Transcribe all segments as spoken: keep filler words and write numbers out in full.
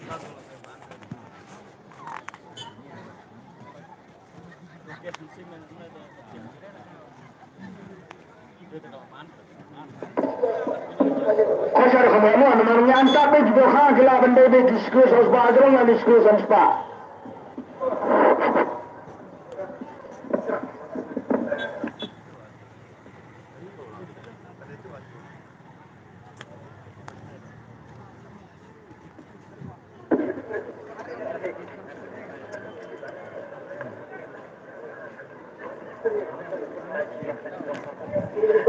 Kosa da kham mo namar ngi anta bad jubor kha ki la ban dei bad ki sku saw spah jrong ngi sku san spah.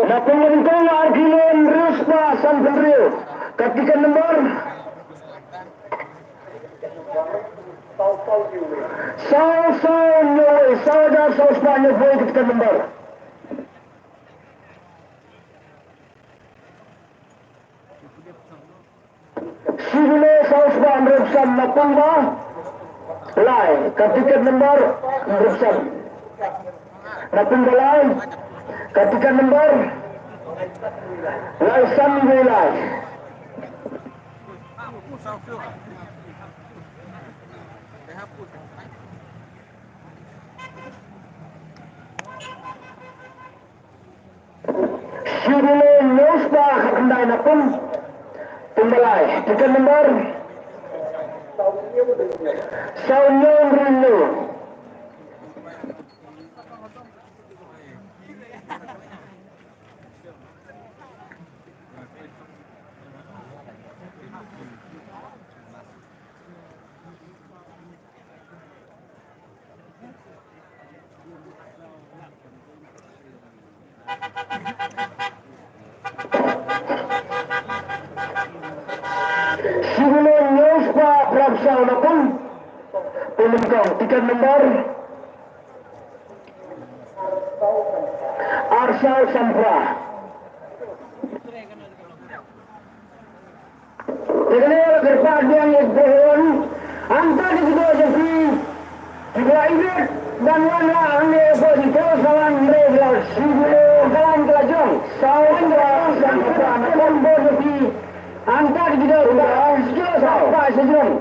Na pung nyngkong ar kilo hynriew spah sanphew hynriew. Ka tiket number saw saw hynñiew wei, saw hajar saw spah hynñiew wei ka tiket number. Shi kilo saw spah hynriew san na pung ba lai, ka tiket number hynriew san. Na pung ba lai, ka tiket number lai san wei lai. Shi kilo hynñiew spah khyndai na pung, pung ba lai. Tiket number saw hynñiew hynriew hynñiew. Shi kilo hynñiew spah phra phew saw na pung. Pung nyngkong, tiket number ar saw san phra. Te kane la kyrpad biang ïa ki briew, hangta ki kdew jong phi kiba la ïeit ban wan ha hangne hapoh jingthoh sa wan hynrei ki la shu kalan ka la jong. Saw wan ka la shu kalan ka la jong. Hangta ki kdew kiba la shu saw ba shu jong.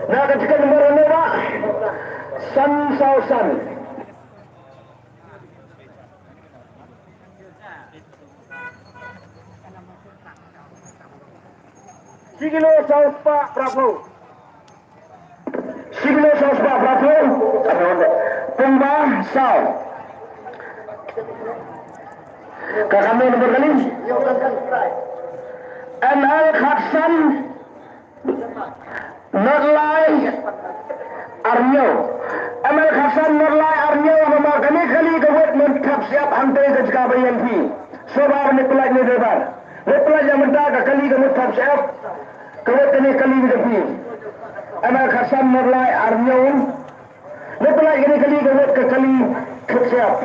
Na ka tiket number hynñiew ba san saw san. Shi kilo saw spah phra phew. Shi kilo saw spah phra phew. Pung ba saw. Ka kane number kali. M L khatsan not lai arnyo. M L khatsan not lai arnyo, namar kane kali ka wet mynta thap siap hangtei ka jaka ba ïeng phi. Sngewbha ne pynlait ne driver. Ne pynlait ïa mynta ka kali ka wet thap siap. Ka wet kane kali ka phi. M L khatsan not lai arnyo. Ne pynlait kane kali ka wet ka kali thap siap.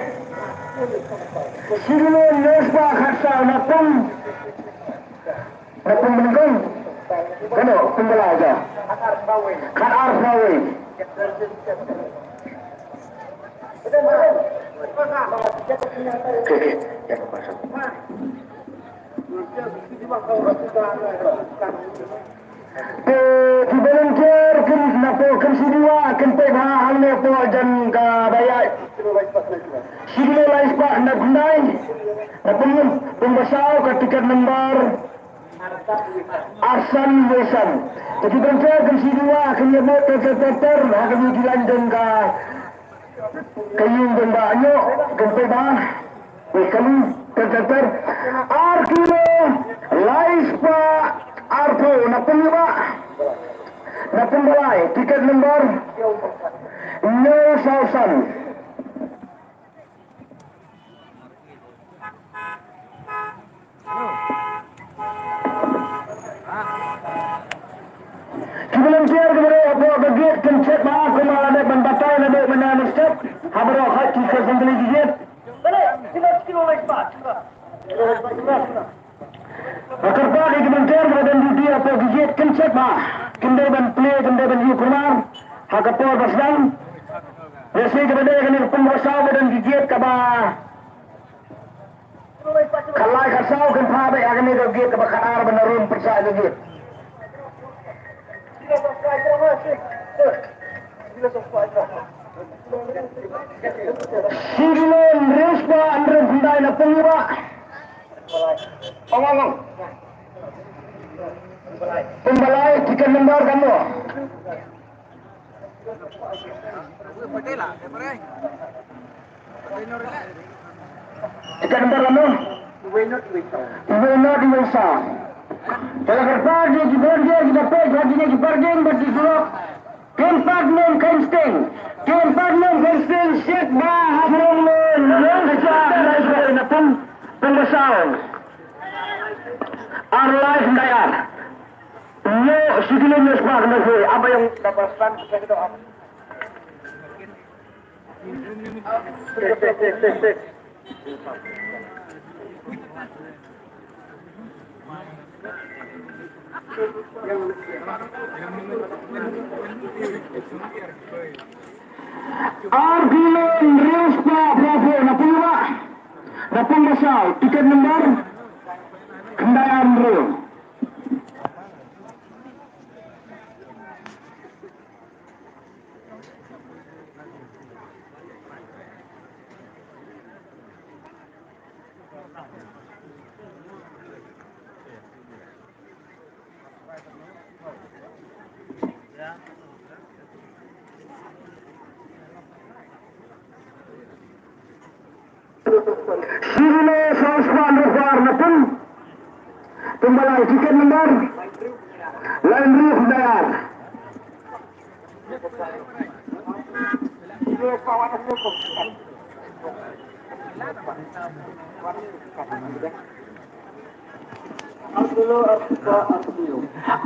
Shi kilo hynñiew spah khatsaw na pung. Na pung nyngkong. Kano pung ba lai ja. Khat ar saw wei. Okay, okay. Ya, pasang. Te ki volunteer kin napoh kin shi diwa kin peit ha hangne hapoh jan ka ba ïaid. Shi kilo lai spah na pung khyndai. Na pung, pung ba saw ka tiket number ar san wei san. Te ki volunteer kin shi diwa kin ïa bud ter ter ter ter ha ka ïing jong ka Ka ïing jong ba Anyoh, kin peit ba. Wei kali, ter ter ter. Ar kilo lai spah arphew, na pung ba. Na pung ba lai, tiket number hynñiew saw san. Ki volunteer kiba dei hapoh ka gate kin check ba kumno la dep ban batai naduh mynne mynstep. Ha baroh khat ki kyrpad ïa ki gate. Nga kyrpad ïa ki volunteer kiba don duty hapoh ki gate kin check ba kin dei ban plie, kin dei ban ïuh kulmar ha ka por ba sdang. Lehse kiba dei kane ka pung ba saw ba don ki gate kaba Khatlai khatsaw kin phah beit ha kane ka gate kaba khatar ban ïarum pyrshah ïa ka gate. Shi kilo hynriew spah hynriew khyndai na Pung Bah. Ong ong ong. Pung Bah lai, tiket number katno? Tiket number katno? Uwei not uwei saw. Te la kyrpad ïa ki volunteer kiba peit ha kine ki parking bad ki surok. Kin pat nym kheiñ sting. Kin pat nym kheiñ sting, shit ba ha Pung Bah lai, lai na Pung, Pung Bah saw. Ar lai khyndai ar. Ïoh shi kilo hynñiew spah khyndai phew. Ap ïa nga da ba san ka kito ap. Ar kilo hynriew spah phra phew na Pung Bah. Na Pung Bah saw, tiket number khyndai ar hynriew. Shi kilo saw spah hynriew phew ar na Pung. Pung Bah lai, tiket number lai hynriew khyndai ar.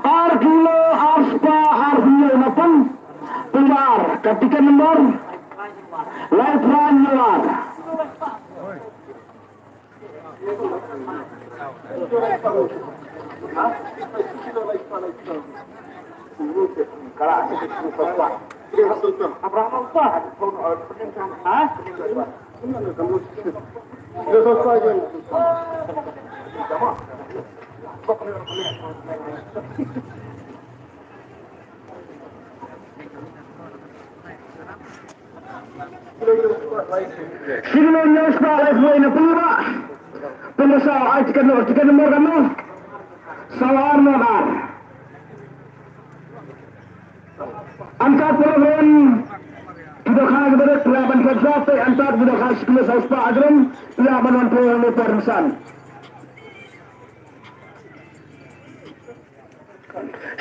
Ar kilo ar spah ar hynñiew na Pung, Pung Bah ar, ka tiket number lai phra hynñiew ar. Shi kilo hynñiew spah laiphew na Pung Bah. Pung Bah saw, ai tiket number, tiket number katno? Saw ar not ar. Ynda por ren, ki dohkha kiba rit, phi lah ban phet sa, te ynda ki dohkha shi kilo saw spah hynriew, phi lah ban wan phet hangne por san.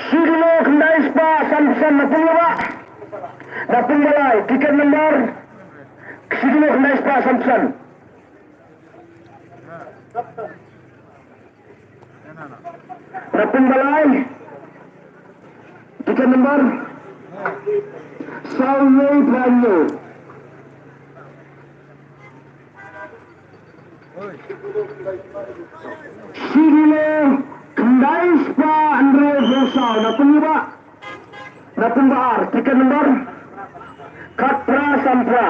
Shi kilo khyndai spah sanphew san na Pung Bah. Na Pung Bah lai, tiket number shi kilo khyndai spah sanphew san. Na Pung Bah lai, tiket number saw hynñiew phra hynñiew. Shi kilo khyndai spah hynriewphew saw na Pung Bah. Na Pung Bah ar, tiket number khatphra sanphra.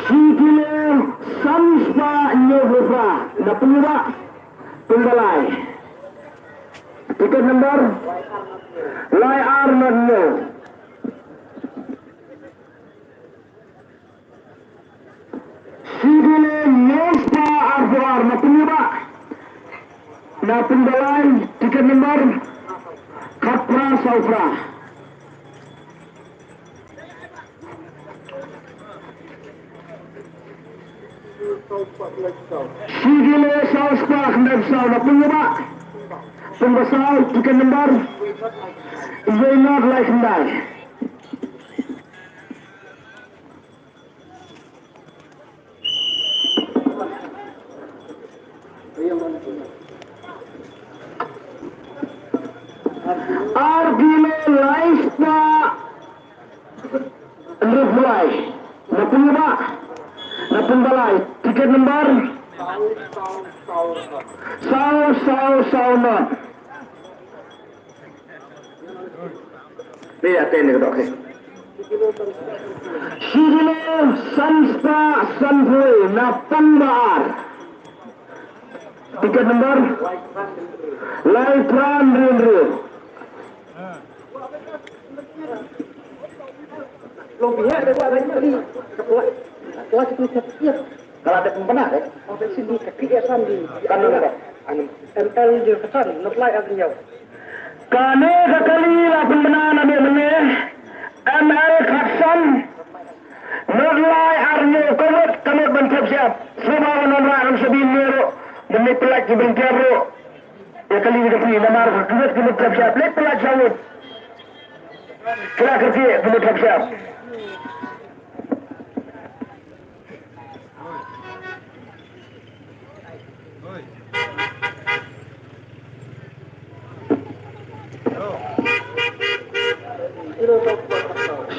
Shi kilo san spah hynñiewphew phra na Pung Bah. Pung Bah lai. Tiket number lai ar not hynñiew. Shi kilo hynñiew spah arphew ar na Pung Bah. Na Pung Bah lai, tiket number khatphra sawphra. Shi kilo saw spah khyndaiphew saw na Pung Bah. Pung Bah saw, tiket number uwei not lai khyndai. Ar kilo lai spah hynriewphew lai na Pung Bah. Na Pung Bah lai, tiket number saw saw saw not. Te ïa te ne ka dok. Shi kilo san spah san phew na pung ba ar. Tiket number lai phra hynriew hynriew. Long phi heh da ka rai kali ka pla-, pla-, pla-, pla-, pla-, Ka la dep pynbna de. Ka la dep pynbna de. Kan nang ka. M L de ka san, nang lai ar hynñiew. Kane ka kali la pynbna na de mynne. M L khatsan. Nang lai ar hynñiew ka mut, ka mut ban thep shap. Sngewbha ban wanrah kan sa bun ne ruh. Ban leit pynlait ki ban kiar ruh. Ïa kali ka phi namar ka mut ki mut thep shap. Leit pynlait sa mut. Kila ka phi ki mut thep shap.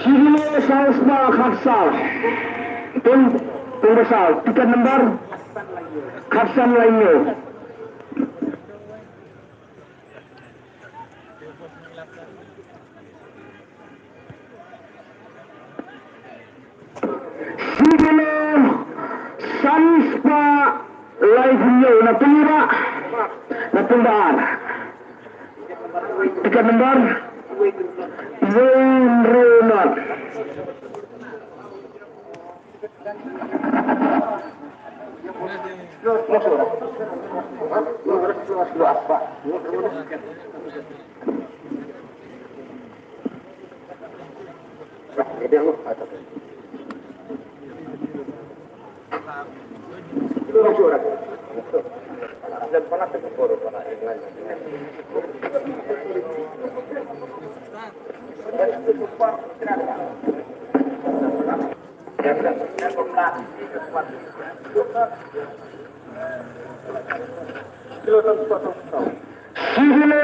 Shi kilo saw spah khatsaw. Pung, pung ba saw. Tiket number khatsan lai hynñiew. Shi kilo san spah lai hynñiew na pung ba, na pung ba ar. Tiket number Wayne Reynolds. Shi kilo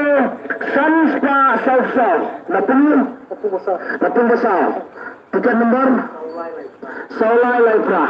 san spah saw saw. Na pung, na pung ba saw. Tiket number saw lai lai phra.